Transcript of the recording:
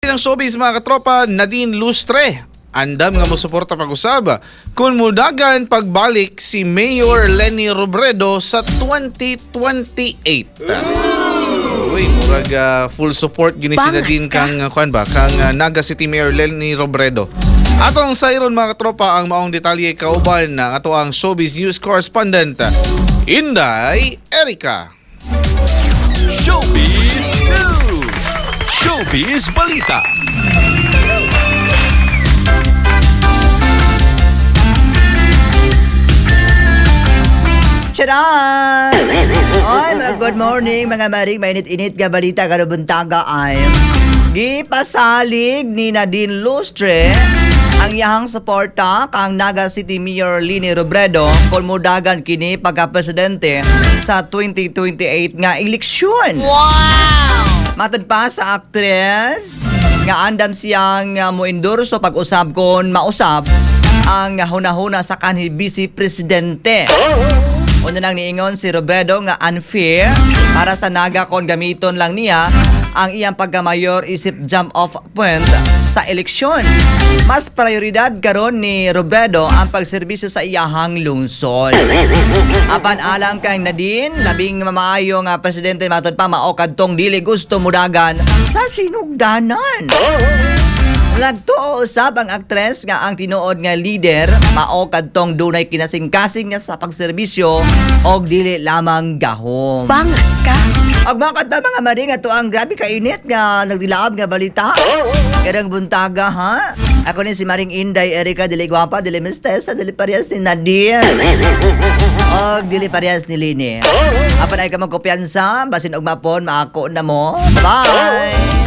Ang showbiz, mga katropa, Nadine Lustre. Andam nga mosuporta pag-usab kung mudagan pagbalik si Mayor Leni Robredo sa 2028. Uy, murag full support gini si Bangas Nadine ka. kang kuan ba kang Naga City Mayor Leni Robredo. Atong sayron, mga katropa, ang maong detalye kauban ang ato ang showbiz news correspondent, Inday Erica. Showbiz News! Showbiz Balita! Charan! Ay, mga good morning, mga maring, mainit-init nga balita karong buntaga ay gipasalig ni Nadine Lustre ang iyahang suporta kang Naga City Mayor Leni Robredo kung mudagan kini pagka-presidente sa 2028 nga eleksyon. Wow! Matod pa sa actress, nga andam siyang mo-endorso pag-usab kon mausab ang hunahuna sa kanhi vice presidente. Una nang niingon si Robredo nga unfair para sa Naga kon gamiton lang niya ang iyang pagkamayor isip jump off point sa eleksyon. Mas prioridad karon ni Robredo ang pagserbisyo sa iyahang lungsod. Apan alang kang Nadine, labing mamaayo nga presidente matod pa mao kadtong dili gusto mudagan sa sinugdanan. Nagtuo usab ang aktres nga ang tinuod nga leader mao kadtong dunay kinasingkasing nga sa pagserbisyo og dili lamang gahom. Bangas ka. Ag mga kadto, mga maring, ato ang grabe kainit nga nagdilaab nga balita. Karang buntaga, ha? Ako ni si Maring Inday Erika, dili gwapa, dili mistesa, dili parehas ni Nadine. Og dili parehas ni Lini. Apan ay ka magkumpiyansa, basin og mapon, maako na mo. Bye!